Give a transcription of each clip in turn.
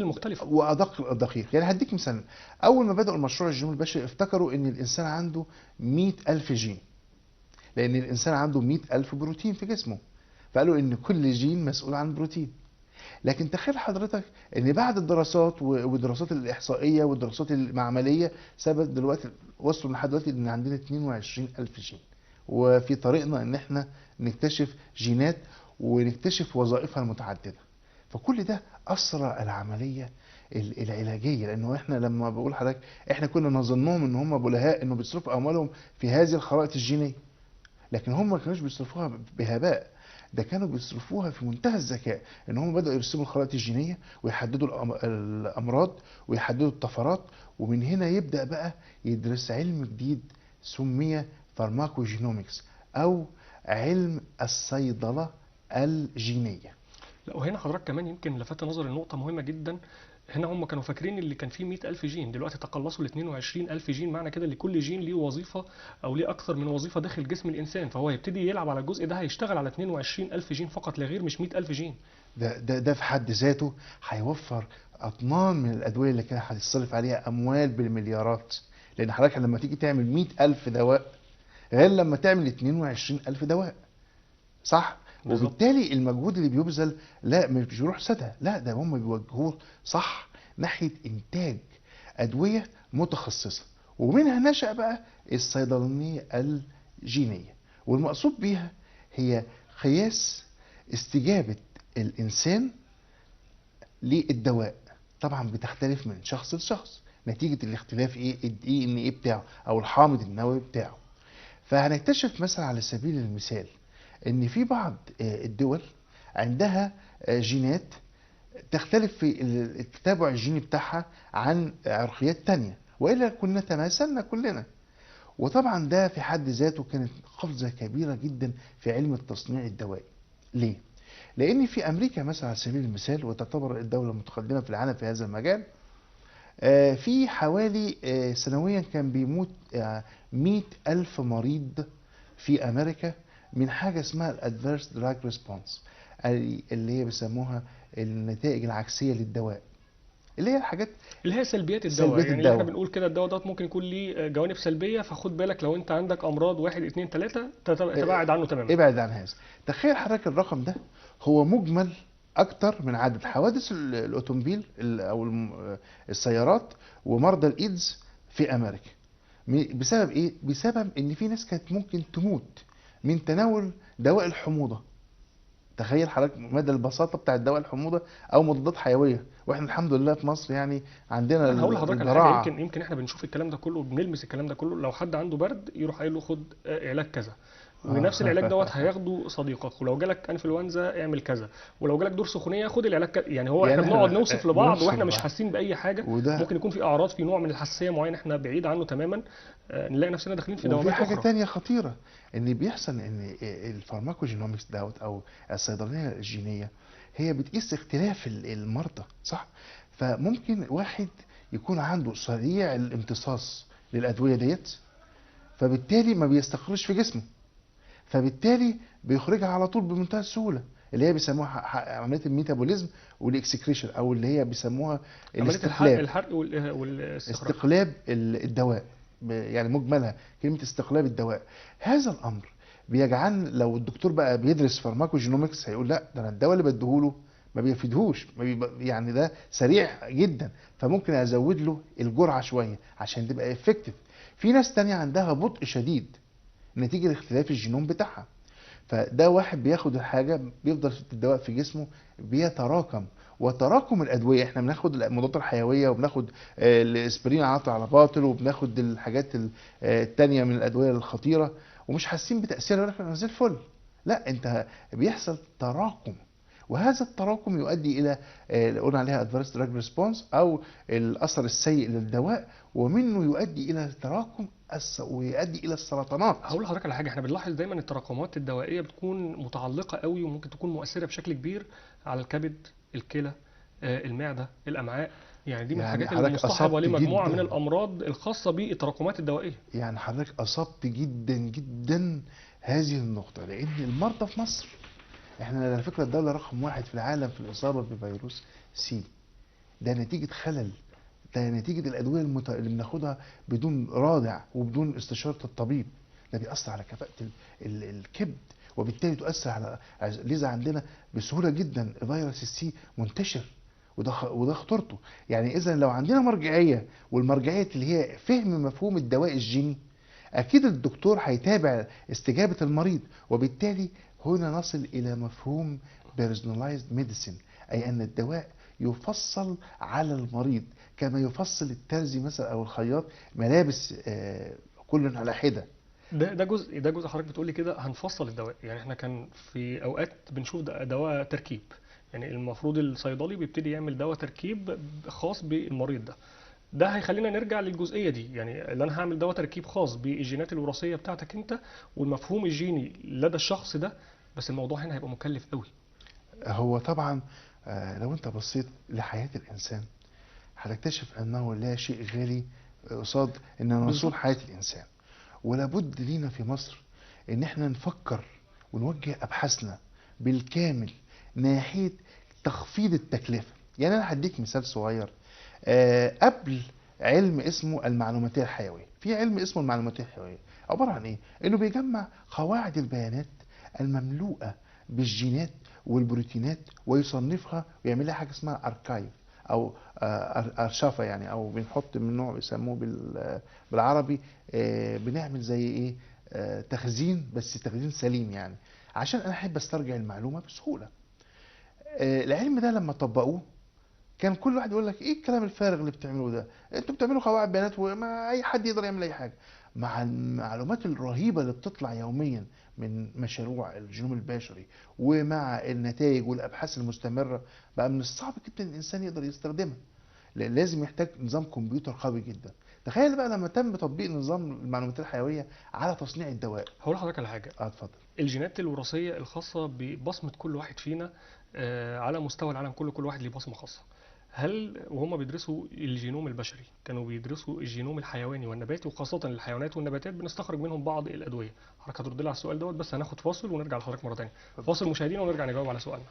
المختلفة وادق دقيق. يعني هديك مثال، اول ما بدأوا المشروع الجينوم البشري افتكروا ان الانسان عنده 100,000 جين، لان الانسان عنده 100,000 بروتين في جسمه، فقالوا ان كل جين مسؤول عن بروتين. لكن تخيل حضرتك ان بعد الدراسات والدراسات الاحصائية والدراسات المعمليه ثبت دلوقتي، وصلوا لحد دلوقتي ان عندنا 22,000 جين، وفي طريقنا ان احنا نكتشف جينات ونكتشف وظائفها المتعددة. فكل ده اسرع العملية العلاجية، لانه احنا لما بقول لحضرتك احنا كنا نظنهم ان هم بلهاء، انه بيصرفوا اموالهم في هذه الخرائط الجينية، لكن هم ما كانوش بيصرفوها بهباء، ده كانوا بيصرفوها في منتهى الذكاء، ان هم بدأوا يرسموا الخرائط الجينية ويحددوا الامراض ويحددوا الطفرات، ومن هنا يبدأ بقى يدرس علم جديد سمي pharmacogenomics او علم الصيدلة الجينية. لا، وهنا حضرتك كمان يمكن لفت نظري لنقطة مهمة جدا. هنا هم كانوا فاكرين اللي كان فيه 100,000 جين، دلوقتي تقلصوا ل 22,000 جين. معنى كده ان كل جين ليه وظيفة او ليه اكثر من وظيفة داخل جسم الانسان، فهو هيبتدي يلعب على الجزء ده، هيشتغل على 22,000 جين فقط لا غير، مش 100,000 جين. ده في حد ذاته هيوفر اطنان من الادوية اللي كان هتصرف عليها اموال بالمليارات، لان حضرتك لما تيجي تعمل 100,000 دواء غير لما تعمل 22,000 دواء، صح؟ بالظبط. وبالتالي المجهود اللي بيبذل لا مش بيروح سدى، لا ده هم بيوجهوه صح ناحية إنتاج أدوية متخصصة، ومنها نشأ بقى الصيدلانية الجينية، والمقصود بيها هي قياس استجابة الإنسان للدواء. طبعا بتختلف من شخص لشخص نتيجة الاختلاف ايه ال DNA بتاعه او الحامض النووي بتاعه. فهنكتشف مثلا على سبيل المثال ان في بعض الدول عندها جينات تختلف في التتابع الجيني بتاعها عن عرقيات تانية، وإلا كنا تماثلنا كلنا. وطبعا ده في حد ذاته كانت قفزة كبيرة جدا في علم التصنيع الدوائي. ليه؟ لأن في أمريكا مثلا على سبيل المثال، وتعتبر الدولة المتقدمة في العالم في هذا المجال، في حوالي سنويا كان بيموت 100,000 مريض في أمريكا من حاجة اسمها ال adverse drug response، اللي هي بيسموها النتائج العكسية للدواء، اللي هي الحاجات اللي هي سلبيات الدواء. سلبيات يعني اللي احنا الدواء. بنقول كده الدواء دوت ممكن يكون ليه جوانب سلبية، فخد بالك لو انت عندك امراض 1 2 3 تبعد عنه تماما. ابعد عن هذا. تخيل حضرتك الرقم ده هو مجمل اكتر من عدد حوادث الاوتوموبيل او السيارات ومرضى الايدز في امريكا. بسبب ايه؟ بسبب ان في ناس كانت ممكن تموت من تناول دواء الحموضة. تخيل حضرتك مدى البساطة بتاع الدواء الحموضة او مضادات حيوية، واحنا الحمد لله في مصر يعني عندنا انا هقول لحضرتك على حاجة، الجراعه. يمكن احنا بنشوف الكلام ده كله وبنلمس الكلام ده كله. لو حد عنده برد يروح قايل له خد علاج كذا، ونفس العلاج دوت هياخده صديقك، ولو جالك انفلونزا اعمل كذا، ولو جالك دور سخونيه خد العلاج كذا. يعني هو يعني احنا بنقعد نوصف لبعض بنوصف واحنا مش لبعض. حاسين باي حاجة. وده ممكن يكون في اعراض، في نوع من الحساسية معين احنا بعيد عنه تماما، نلاقي نفسنا داخلين في وفي دوامات حاجة اخرى. تانية خطيرة، ان بيحصل ان ال pharmacogenomics دوت او الصيدلية الجينية هي بتقيس اختلاف المرضى، صح؟ فممكن واحد يكون عنده سريع الامتصاص للأدوية ديت، فبالتالي ما بيستقرش في جسمه، فبالتالي بيخرجها على طول بمنتهى السهولة، اللي هي بيسموها عملية ال metabolism وال excretion، او اللي هي بيسموها عملية الحرق، الاستقلاب. الحرق والاستخراج، استقلاب الدواء، يعني مجملها كلمة استقلاب الدواء. هذا الأمر بيجعل لو الدكتور بقى بيدرس pharmacogenomics هيقول لا، ده أنا الدواء اللي بديهوله ما بيفيدهوش، ما بيب... يعني ده سريع جدا، فممكن أزود له الجرعة شوية عشان تبقى effective. في ناس تانية عندها بطء شديد نتيجة لاختلاف الجينوم بتاعها، فده واحد بياخد الحاجة بيفضل الدواء في جسمه بيتراكم، وتراكم الادوية احنا بناخد المضادات الحيوية وبناخد الاسبرين عاطل على باطل، وبناخد الحاجات التانية من الادوية الخطيرة ومش حاسين بتاثيرها، يقول لك انا زي الفل. لا، انت بيحصل تراكم، وهذا التراكم يؤدي الى اللي قلنا عليها adverse drug response او الاثر السيء للدواء، ومنه يؤدي الى تراكم ويؤدي الى السرطانات. هقول لحضرتك على حاجة، احنا بنلاحظ دايما التراكمات الدوائية بتكون متعلقه قوي وممكن تكون مؤثرة بشكل كبير على الكبد، الكلى، المعدة، الامعاء. يعني دي من يعني الحاجات حضرتك المصطحبه أصبت لمجموعة من جدا، الامراض الخاصة بالتراكمات الدوائية. يعني حضرتك أصبت جدا جدا هذه النقطة، لأن المرضى في مصر احنا على فكرة الدولة رقم 1 في العالم في الإصابة بفيروس سي. ده نتيجة خلل، ده نتيجة الأدوية اللي بناخدها بدون رادع وبدون استشارة الطبيب. ده بيأثر على كفاءة الكبد، وبالتالي تؤثر على، لذا عندنا بسهولة جدا فيروس السي منتشر، وده خطورته. يعني إذا لو عندنا مرجعية، والمرجعية اللي هي فهم مفهوم الدواء الجيني، أكيد الدكتور هيتابع استجابة المريض، وبالتالي هنا نصل إلى مفهوم personalized medicine، أي أن الدواء يفصل على المريض كما يفصل الترزي مثلا أو الخياط ملابس، كل على حدة. ده جزء حضرتك بتقولي كده هنفصل الدواء. يعني احنا كان في اوقات بنشوف دواء تركيب، يعني المفروض الصيدلي بيبتدي يعمل دواء تركيب خاص بالمريض ده. ده هيخلينا نرجع للجزئية دي، يعني اللي انا هعمل دواء تركيب خاص بالجينات الوراثية بتاعتك انت والمفهوم الجيني لدى الشخص ده، بس الموضوع هنا هيبقى مكلف قوي. هو طبعا لو انت بصيت لحياة الانسان هتكتشف انه لا شيء غالي قصاد ان نصون بالظبط. حياة الانسان. ولابد لينا في مصر ان احنا نفكر ونوجه ابحاثنا بالكامل ناحية تخفيض التكلفة. يعني انا هديك مثال صغير. قبل علم اسمه المعلوماتية الحيوية، في علم اسمه المعلوماتية الحيوية عبارة عن ايه؟ انه بيجمع قواعد البيانات المملوءة بالجينات والبروتينات ويصنفها ويعمل لها حاجة اسمها archive او ارشفة يعني، او بنحط من نوع بيسموه بالعربي، بنعمل زي ايه، تخزين، بس تخزين سليم يعني، عشان انا احب استرجع المعلومة بسهولة. العلم ده لما طبقوه كان كل واحد يقول لك ايه الكلام الفارغ اللي بتعملوه ده، انتوا بتعملوا قواعد بيانات وما اي حد يقدر يعمل اي حاجة. مع المعلومات الرهيبة اللي بتطلع يوميا من مشروع الجينوم البشري ومع النتائج والابحاث المستمرة، بقى من الصعب جدا الانسان يقدر يستخدمها، لان لازم يحتاج نظام كمبيوتر قوي جدا. تخيل بقى لما تم تطبيق نظام المعلومات الحيوية على تصنيع الدواء. هقول لحضرتك على حاجة. اتفضل. الجينات الوراثية الخاصة ببصمه كل واحد فينا، على مستوى العالم كله، كل واحد ليه بصمة خاصة. هل وهم بيدرسوا الجينوم البشري كانوا بيدرسوا الجينوم الحيواني والنباتي، وخاصة الحيوانات والنباتات بنستخرج منهم بعض الأدوية؟ حضرتك هترد لي على السؤال دوت، بس هناخد فاصل ونرجع لحضرتك مرة تانية. فاصل مشاهدينا ونرجع نجاوب على سؤالنا.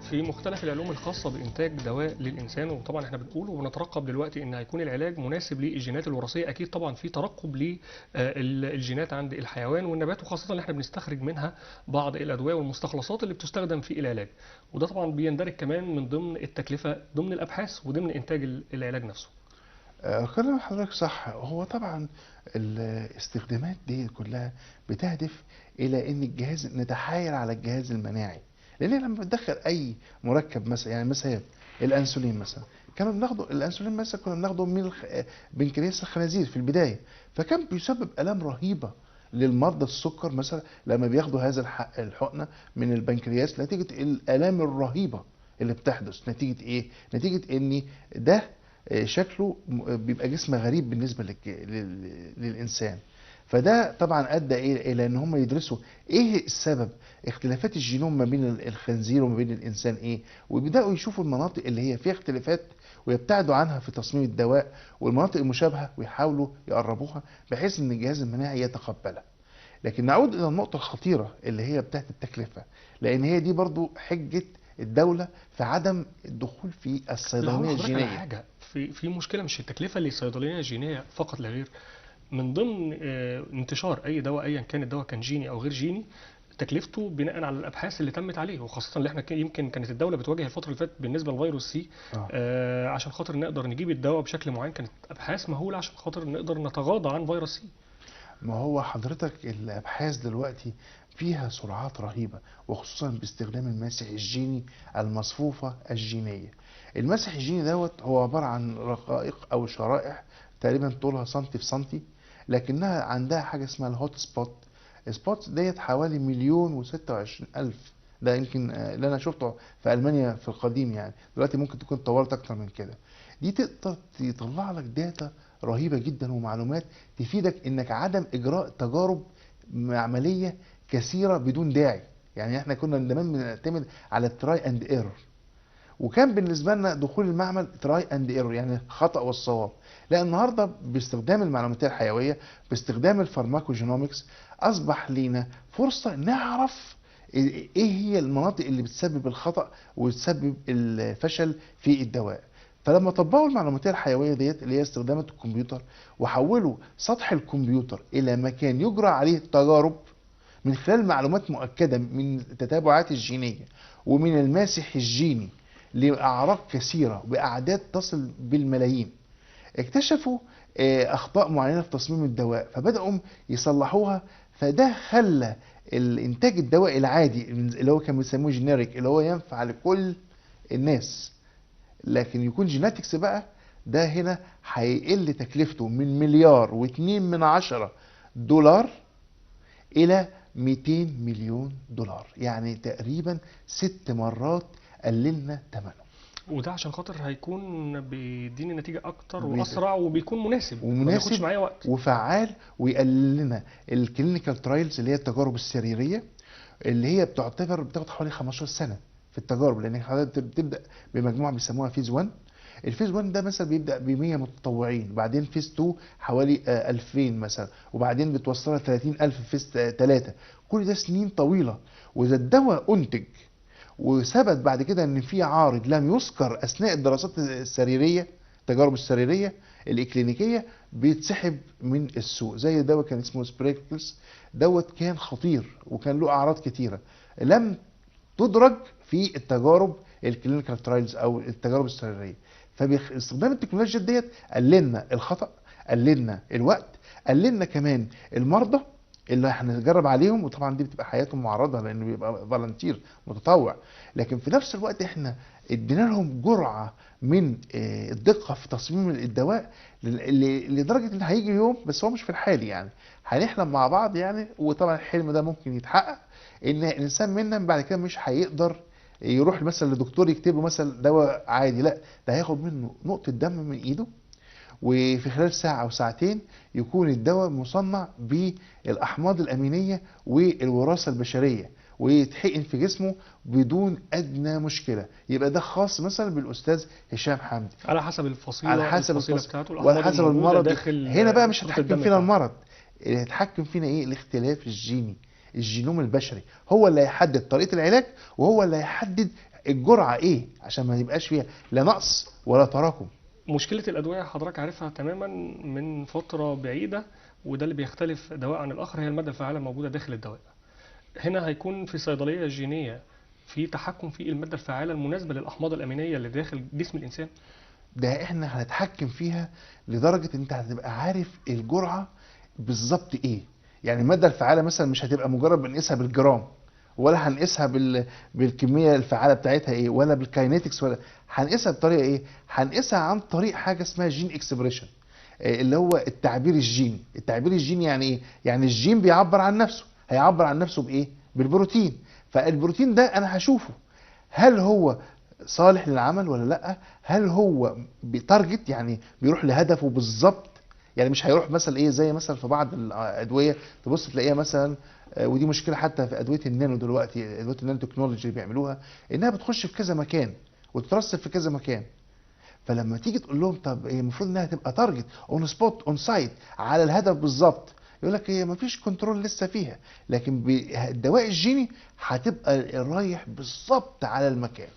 في مختلف العلوم الخاصة بإنتاج دواء للإنسان، وطبعا احنا بنقول وبنترقب دلوقتي إن هيكون العلاج مناسب للجينات الوراثية، أكيد طبعا في ترقب للجينات عند الحيوان والنبات، وخاصة اللي احنا بنستخرج منها بعض الأدوية والمستخلصات اللي بتستخدم في العلاج، وده طبعا بيندرج كمان من ضمن التكلفة ضمن الأبحاث وضمن إنتاج العلاج نفسه. كلام حضرتك صح. هو طبعا الاستخدامات دي كلها بتهدف إلى إن الجهاز نتحايل على الجهاز المناعي، لان لما بتدخل اي مركب مثلا، يعني مثلا الانسولين مثلا، كانوا بناخده الانسولين مثلا كنا بناخده من بنكرياس الخنازير في البداية، فكان بيسبب الام رهيبة للمرضى السكر مثلا لما بياخدوا هذا الحقنة من البنكرياس، نتيجة الالام الرهيبة اللي بتحدث نتيجة ايه؟ نتيجة ان ده شكله بيبقى جسم غريب بالنسبة للانسان. فده طبعا ادى ايه الى ان هم يدرسوا ايه السبب اختلافات الجينوم ما بين الخنزير وما بين الانسان ايه، وبيبداوا يشوفوا المناطق اللي هي فيها اختلافات ويبتعدوا عنها في تصميم الدواء، والمناطق المشابهة ويحاولوا يقربوها بحيث ان الجهاز المناعي يتقبلها. لكن نعود الى النقطة الخطيرة اللي هي بتاعت التكلفة، لان هي دي برضو حجه الدولة في عدم الدخول في الصيدلانيه الجينية. حاجة في مشكلة مش التكلفة للصيدلانيه الجينية فقط لا غير، من ضمن انتشار اي دواء ايا كان الدواء كان جيني او غير جيني تكلفته بناء على الابحاث اللي تمت عليه، وخاصة اللي احنا يمكن كانت الدولة بتواجه الفترة اللي فاتت بالنسبة لفيروس سي، عشان خاطر نقدر نجيب الدواء بشكل معين كانت ابحاث مهولة عشان خاطر نقدر نتغاضى عن فيروس سي. ما هو حضرتك الابحاث دلوقتي فيها سرعات رهيبة، وخصوصا باستخدام الماسح الجيني المصفوفه الجينية. المسح الجيني دوت هو عبارة عن رقائق او شرائح تقريبا طولها سنتي في سنتي، لكنها عندها حاجة اسمها ال hot spot. spot ديت حوالي 1,026,000، ده يمكن اللي انا شفته في المانيا في القديم، يعني دلوقتي ممكن تكون اتطورت اكتر من كده. دي تقدر تطلع لك data رهيبة جدا ومعلومات تفيدك انك عدم اجراء تجارب معمليه كثيرة بدون داعي. يعني احنا كنا زمان بنعتمد على ال try and error، وكان بالنسبة لنا دخول المعمل try and error، يعني خطا والصواب. لا، النهارده باستخدام المعلوماتيه الحيوية، باستخدام ال pharmacogenomics، اصبح لينا فرصة نعرف ايه هي المناطق اللي بتسبب الخطا وتسبب الفشل في الدواء. فلما طبقوا المعلوماتيه الحيوية ديت اللي هي استخدام الكمبيوتر، وحولوا سطح الكمبيوتر الى مكان يجرى عليه تجارب من خلال معلومات مؤكدة من التتابعات الجينية ومن الماسح الجيني لاعراق كثيرة باعداد تصل بالملايين، اكتشفوا اخطاء معينة في تصميم الدواء فبداوا يصلحوها. فده خلى الانتاج الدوائي العادي اللي هو كان بيسموه generic، اللي هو ينفع لكل الناس، لكن يكون genetics بقى ده هنا هيقل تكلفته من 1.2 مليار الى 200 مليون دولار، يعني تقريبا 6 مرات قللنا ثمنه. وده عشان خاطر هيكون بيديني نتيجة أكتر وأسرع وبيكون مناسب، ومناسب، ما بياخدش معايا وقت، وفعال، ويقلل لنا ال clinical trials اللي هي التجارب السريرية اللي هي بتعتبر بتاخد حوالي 15 سنة في التجارب، لأن حضرتك بتبدأ بمجموعة بيسموها phase 1. ال phase 1 ده مثلا بيبدأ ب 100 متطوعين، بعدين phase 2 حوالي 2000 مثلا، وبعدين بتوصلها 30,000 phase 3. كل ده سنين طويلة. وإذا الدواء أنتج وثبت بعد كده ان في عارض لم يذكر اثناء الدراسات السريرية، التجارب السريرية الاكلينيكيه، بيتسحب من السوق. زي دواء كان اسمه سبريكلز دوت، كان خطير وكان له اعراض كتيرة لم تدرج في التجارب ال clinical trials او التجارب السريرية. فباستخدام التكنولوجيا ديت قللنا الخطا، قللنا الوقت، قللنا كمان المرضى اللي هنجرب عليهم، وطبعا دي بتبقى حياتهم معرضه لانه بيبقى volunteer متطوع، لكن في نفس الوقت احنا ادينا لهم جرعة من الدقة في تصميم الدواء لدرجة ان هيجي يوم، بس هو مش في الحالي يعني، هنحلم مع بعض يعني، وطبعا الحلم ده ممكن يتحقق، ان الانسان منا بعد كده مش هيقدر يروح مثلا لدكتور يكتب له مثلا دواء عادي، لا ده هياخد منه نقطة دم من ايده، وفي خلال ساعة أو ساعتين يكون الدواء مصنع بالأحماض الأمينية والوراثة البشرية ويتحقن في جسمه بدون أدنى مشكلة. يبقى ده خاص مثلا بالأستاذ هشام حمدي، على حسب الفصيلة، على حسب الفصيلة بتاعته، وعلى حسب المرض. هنا بقى مش خطوط هيتحكم الدم فينا بتاعته. المرض، اللي هيتحكم فينا إيه؟ الاختلاف الجيني، الجينوم البشري هو اللي هيحدد طريقة العلاج، وهو اللي هيحدد الجرعة إيه، عشان ما يبقاش فيها لا نقص ولا تراكم. مشكلة الأدوية حضرتك عارفها تماما من فترة بعيدة، وده اللي بيختلف دواء عن الآخر، هي المادة الفعالة الموجودة داخل الدواء. هنا هيكون في صيدلية جينية في تحكم في المادة الفعالة المناسبة للأحماض الأمينية اللي داخل جسم الإنسان. ده احنا هنتحكم فيها لدرجة ان انت هتبقى عارف الجرعة بالظبط ايه. يعني المادة الفعالة مثلا مش هتبقى مجرد بنقيسها بالجرام، ولا هنقيسها بالكمية الفعالة بتاعتها ايه، ولا بال kinetics، ولا هنقيسها بطريقة ايه؟ هنقيسها عن طريق حاجة اسمها gene expression، اللي هو التعبير الجيني. التعبير الجيني يعني ايه؟ يعني الجين بيعبر عن نفسه، هيعبر عن نفسه بايه؟ بالبروتين. فالبروتين ده انا هشوفه هل هو صالح للعمل ولا لا، هل هو ب target يعني بيروح لهدفه بالظبط، يعني مش هيروح مثلا ايه زي مثلا في بعض الادوية تبص تلاقيها مثلا، ودي مشكلة حتى في ادوية النانو دلوقتي، ادوية النانو تكنولوجي اللي بيعملوها انها بتخش في كذا مكان وتترسب في كذا مكان. فلما تيجي تقول لهم طب هي المفروض انها تبقى target on spot on site على الهدف بالظبط، يقول لك هي مفيش control لسه فيها، لكن بالدواء الجيني هتبقى رايح بالظبط على المكان.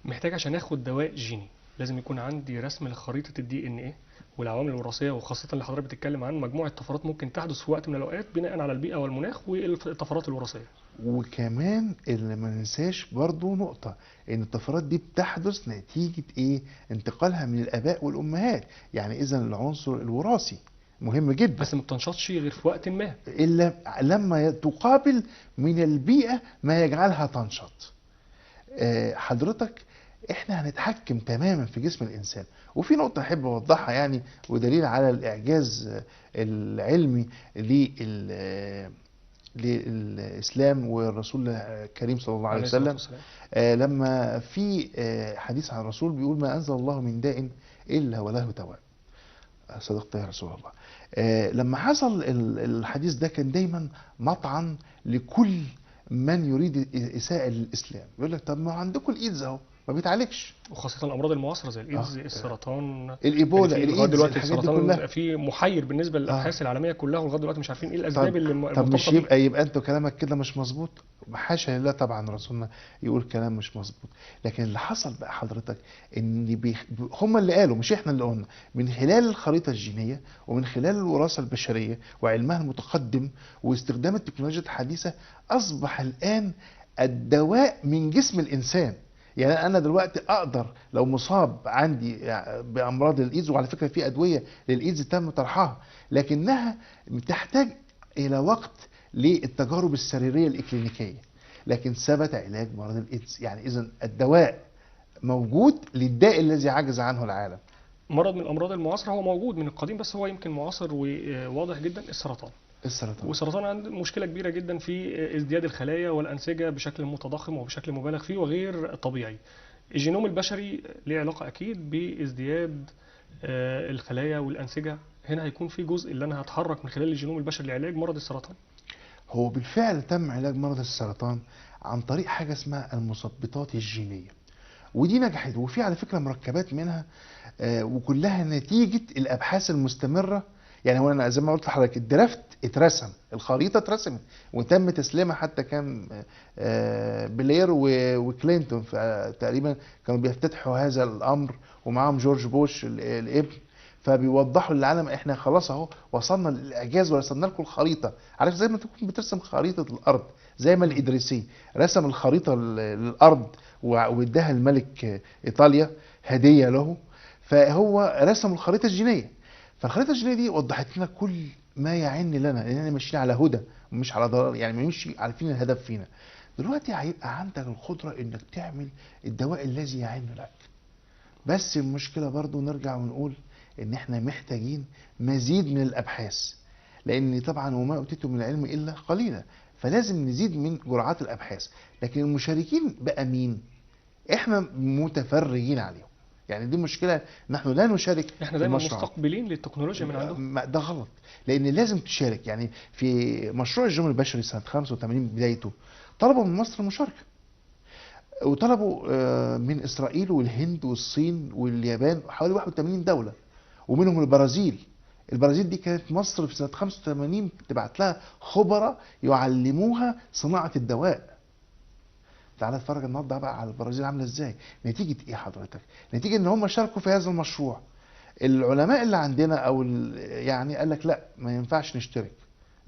محتاج عشان اخد دواء جيني لازم يكون عندي رسم لخريطة ال DNA والعوامل الوراثية، وخاصة اللي حضرتك بتتكلم عن مجموعة طفرات ممكن تحدث في وقت من الأوقات بناء على البيئة والمناخ والطفرات الوراثية. وكمان اللي ما ننساش برضو نقطة، ان الطفرات دي بتحدث نتيجة ايه؟ انتقالها من الاباء والامهات، يعني اذا العنصر الوراثي مهم جدا، بس ما بتنشطش غير في وقت ما، الا لما تقابل من البيئة ما يجعلها تنشط. حضرتك احنا هنتحكم تماما في جسم الانسان. وفي نقطة احب اوضحها يعني، ودليل على الاعجاز العلمي للاسلام والرسول الكريم صلى الله عليه وسلم، لما في حديث عن الرسول بيقول ما انزل الله من داء الا وله دواء. صدقت يا رسول الله. لما حصل الحديث ده كان دايما مطعن لكل من يريد اساءة للاسلام، يقول لك طب ما عندكم الايدز اهو ما بيتعالجش، وخاصة الأمراض المعاصرة زي الإيدز، السرطان، الإيبولا، يعني لغاية دلوقتي السرطان في محير بالنسبة للأبحاث العالمية كلها، ولغاية دلوقتي مش عارفين إيه الأسباب اللي مرتبطة. طب مش يبقى أنتوا كلامك كده مش مظبوط؟ حاشا لله طبعا رسولنا يقول كلام مش مظبوط، لكن اللي حصل بقى حضرتك إن هم اللي قالوا، مش إحنا اللي قلنا، من خلال الخريطة الجينية ومن خلال الوراثة البشرية وعلمها المتقدم واستخدام التكنولوجيا الحديثة، أصبح الآن الدواء من جسم الإنسان. يعني انا دلوقتي اقدر لو مصاب عندي بامراض الايدز، وعلى فكرة في ادوية للايدز تم طرحها، لكنها تحتاج الى وقت للتجارب السريرية الاكلينيكيه، لكن ثبت علاج مرض الايدز. يعني اذا الدواء موجود للداء الذي عجز عنه العالم. مرض من الامراض المعاصرة هو موجود من القديم، بس هو يمكن معاصر وواضح جدا، السرطان. والسرطان عنده مشكلة كبيرة جدا في ازدياد الخلايا والأنسجة بشكل متضخم وبشكل مبالغ فيه وغير طبيعي. الجينوم البشري ليه علاقة أكيد بازدياد الخلايا والأنسجة، هنا هيكون في جزء اللي أنا هتحرك من خلال الجينوم البشري لعلاج مرض السرطان. هو بالفعل تم علاج مرض السرطان عن طريق حاجة اسمها المثبطات الجينية، ودي نجحت، وفي على فكرة مركبات منها وكلها نتيجة الأبحاث المستمرة. يعني هو انا زي ما قلت لحضرتك ال draft اترسم، الخريطة اترسمت وتم تسليمها، حتى كان بلير وكلينتون تقريبا كانوا بيفتتحوا هذا الامر، ومعاهم جورج بوش الابن، فبيوضحوا للعالم احنا خلاص اهو وصلنا للاعجاز ورسمنا لكم الخريطة. عارف زي ما تكون بترسم خريطة الارض، زي ما الادريسي رسم الخريطة للارض واداها الملك ايطاليا هديه له، فهو رسم الخريطة الجينية. فالخريطه الجينية دي وضحت لنا كل ما يعن لنا، لاننا ماشيين على هدى ومش على ضلال، يعني مش عارفين الهدف فينا. دلوقتي هيبقى عندك القدرة انك تعمل الدواء الذي يعن لك. بس المشكلة برضو نرجع ونقول ان احنا محتاجين مزيد من الابحاث، لان طبعا وما اوتيتم من العلم الا قليلا، فلازم نزيد من جرعات الابحاث. لكن المشاركين بقى مين؟ احنا متفرجين عليهم. يعني دي مشكلة، نحن لا نشارك، احنا دايما مستقبلين للتكنولوجيا من عندهم. ده غلط، لان لازم تشارك. يعني في مشروع الجينوم البشري سنة 85 بدايته طلبوا من مصر المشاركة، وطلبوا من اسرائيل والهند والصين واليابان، حوالي 81 دولة، ومنهم البرازيل. البرازيل دي كانت مصر في سنة 85 تبعت لها خبراء يعلموها صناعة الدواء. تعالى اتفرج النهارده بقى على البرازيل عامله ازاي. نتيجة ايه حضرتك؟ نتيجة ان هم شاركوا في هذا المشروع. العلماء اللي عندنا او يعني قال لك لا ما ينفعش نشترك.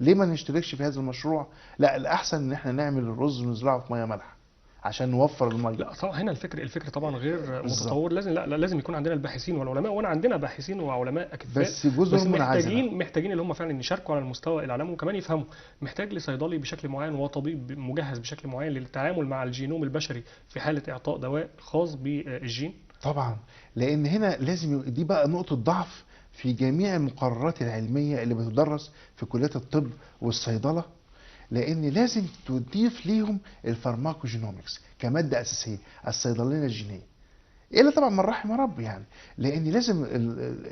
ليه ما نشتركش في هذا المشروع؟ لا، الاحسن ان احنا نعمل الرز ونزرعه في مية مالحة عشان نوفر المية. لا طبعا هنا الفكر طبعا غير متطور. لازم لا لازم يكون عندنا الباحثين والعلماء، وانا عندنا باحثين وعلماء اكفاء، بس جزء محتاجين اللي هم فعلا يشاركوا على المستوى العالمي وكمان يفهموا. محتاج لصيدلي بشكل معين وطبيب مجهز بشكل معين للتعامل مع الجينوم البشري في حاله اعطاء دواء خاص بالجين. طبعا، لان هنا لازم دي بقى نقطة ضعف في جميع المقررات العلمية اللي بتدرس في كليات الطب والصيدله، لان لازم تضيف ليهم ال pharmacogenomics كمادة اساسية، الصيدلية الجينية، الا طبعا من رحم ربي يعني، لان لازم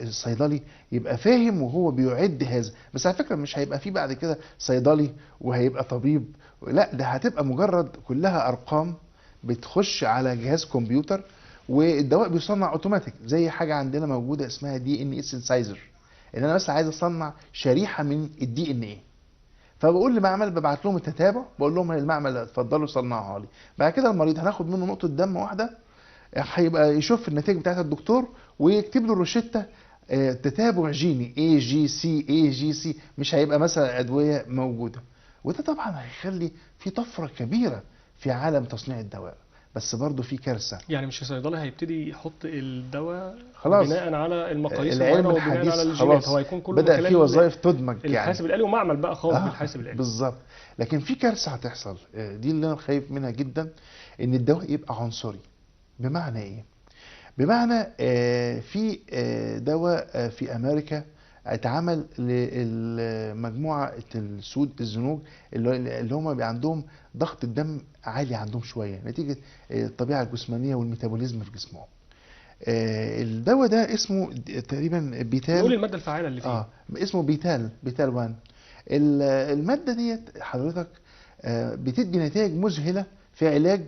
الصيدلي يبقى فاهم وهو بيعد هذا. بس على فكرة مش هيبقى فيه بعد كده صيدلي وهيبقى طبيب، لا، ده هتبقى مجرد كلها ارقام بتخش على جهاز كمبيوتر، والدواء بيصنع اوتوماتيك، زي حاجة عندنا موجودة اسمها DNA synthesizer، ان انا بس عايز اصنع شريحة من ال DNA، فبقول لمعمل، ببعت لهم التتابع، بقول لهم المعمل اتفضلوا صنعوها لي. بعد كده المريض هناخد منه نقطة دم واحدة، هيبقى يشوف النتائج بتاعت الدكتور ويكتب له روشته تتابع جيني A G C A G C، مش هيبقى مثلا ادوية موجودة. وده طبعا هيخلي في طفرة كبيرة في عالم تصنيع الدواء. بس برضه في كارثة، يعني مش الصيدلي هيبتدي يحط الدواء خلاص بناء على المقاييس العلم وبناء الحديث على الجينات، خلاص هو هيكون كله بدأ خلال في وظائف تدمج يعني الحاسب الآلي ومعمل بقى خاص بالحاسب الآلي. بالظبط. لكن في كارثة هتحصل، دي اللي انا خايف منها جدا، ان الدواء يبقى عنصري. بمعنى ايه؟ بمعنى في دواء في امريكا اتعمل لمجموعة السود الزنوج اللي هم بيبقى عندهم ضغط الدم عالي عندهم شوية نتيجة الطبيعة الجسمانية وال metabolism في جسمهم. الدواء ده اسمه تقريبا بيتال. نقول المادة الفعالة اللي فيه. اسمه بيتال 1. المادة ديت حضرتك بتدي نتائج مذهلة في علاج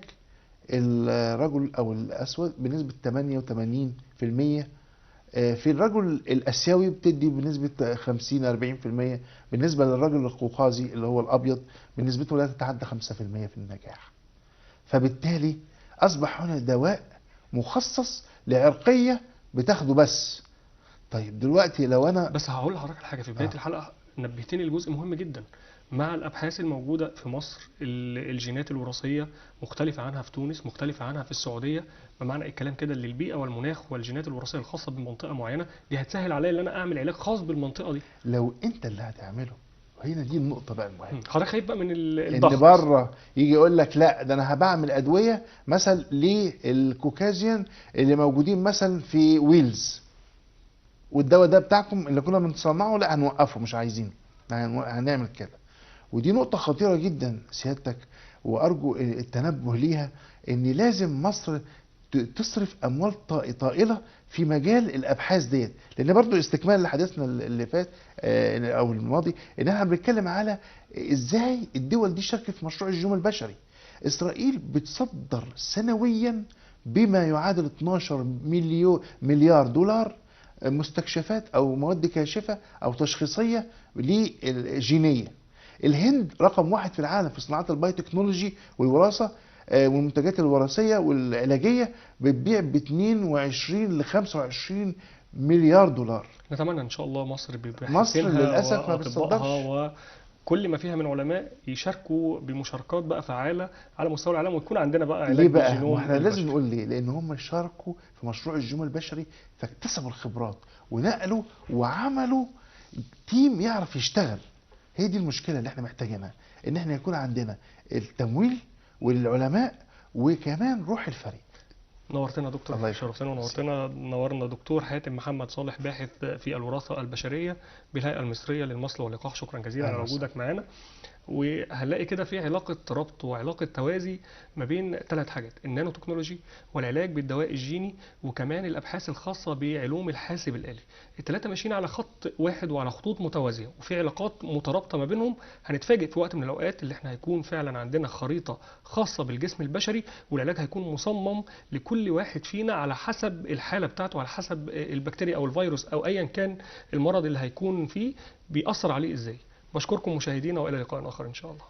الرجل او الاسود بنسبة 88%، في الرجل الاسيوي بتدي بنسبة 50 40%، بالنسبة للرجل القوقازي اللي هو الابيض بنسبته لا تتعدى 5% في النجاح. فبالتالي اصبح هنا دواء مخصص لعرقيه بتاخده بس. طيب دلوقتي لو انا بس هقول لحضرتك حاجة في بداية الحلقة نبهتني لجزء مهم جدا. مع الابحاث الموجودة في مصر الجينات الوراثية مختلفة عنها في تونس، مختلفة عنها في السعودية. بمعنى الكلام كده اللي البيئة والمناخ والجينات الوراثية الخاصة بمنطقة معينة دي هتسهل عليا ان انا اعمل علاج خاص بالمنطقة دي. لو انت اللي هتعمله، هنا دي النقطة بقى المهمة. حضرتك خايف بقى من الضغط ان بره يجي يقول لك لا ده انا هبعمل ادوية مثلا لل Caucasian اللي موجودين مثلا في ويلز، والدواء ده بتاعكم اللي كنا بنصنعه لا هنوقفه، مش عايزينه، هنعمل كده. ودي نقطة خطيرة جدا سيادتك، وأرجو التنبه ليها، إن لازم مصر تصرف أموال طائلة في مجال الأبحاث ديت، لأن برضو استكمال لحديثنا اللي فات أو الماضي، إن احنا بنتكلم على إزاي الدول دي شاركت في مشروع الجينوم البشري. إسرائيل بتصدر سنويا بما يعادل 12 مليار دولار مستكشفات أو مواد كاشفة أو تشخيصية للجينية. الهند رقم 1 في العالم في صناعة ال biotechnology والوراثة والمنتجات الوراثية والعلاجية، بتبيع ب 22 ل 25 مليار دولار. نتمنى ان شاء الله مصر مصر للأسف ما بتصدرش، وكل ما فيها من علماء يشاركوا بمشاركات بقى فعالة على مستوى العالم، ويكون عندنا بقى علاج ليه بقى؟ احنا لازم نقول ليه؟ لأن هم شاركوا في مشروع الجينوم البشري، فاكتسبوا الخبرات ونقلوا وعملوا team يعرف يشتغل. هي دي المشكلة اللي احنا محتاجينها، ان احنا يكون عندنا التمويل والعلماء وكمان روح الفريق. نورتنا دكتور، الله شرفتنا ونورتنا. نورنا دكتور حاتم محمد صالح، باحث في الوراثة البشرية بالهيئة المصرية للمصل واللقاح. شكرا جزيلا على وجودك معانا. وهنلاقي كده في علاقة ربط وعلاقة توازي ما بين 3 حاجات: النانو تكنولوجي والعلاج بالدواء الجيني، وكمان الأبحاث الخاصة بعلوم الحاسب الآلي. الثلاثة ماشيين على خط واحد وعلى خطوط متوازية، وفي علاقات مترابطة ما بينهم. هنتفاجئ في وقت من الأوقات اللي احنا هيكون فعلا عندنا خريطة خاصة بالجسم البشري، والعلاج هيكون مصمم لكل واحد فينا على حسب الحالة بتاعته، على حسب البكتيريا أو الفيروس أو أيا كان المرض اللي هيكون فيه بيأثر عليه إزاي. بشكركم مشاهدينا، وإلى لقاء آخر إن شاء الله.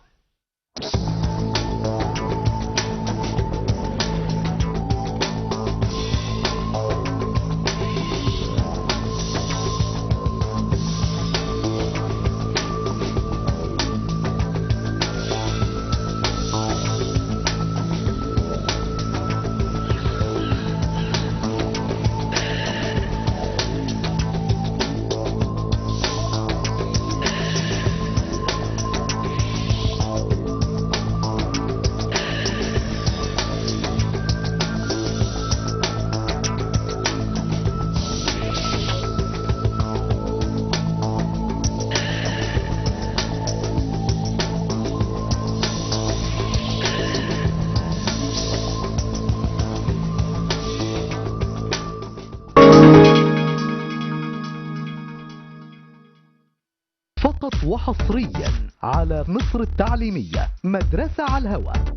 وحصريا على مصر التعليمية، مدرسة على الهواء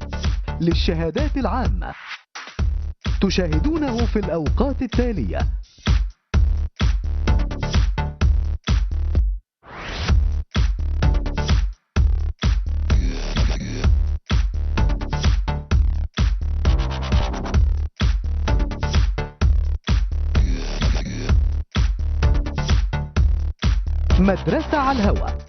للشهادات العامة، تشاهدونه في الأوقات التالية: مدرسة على الهواء.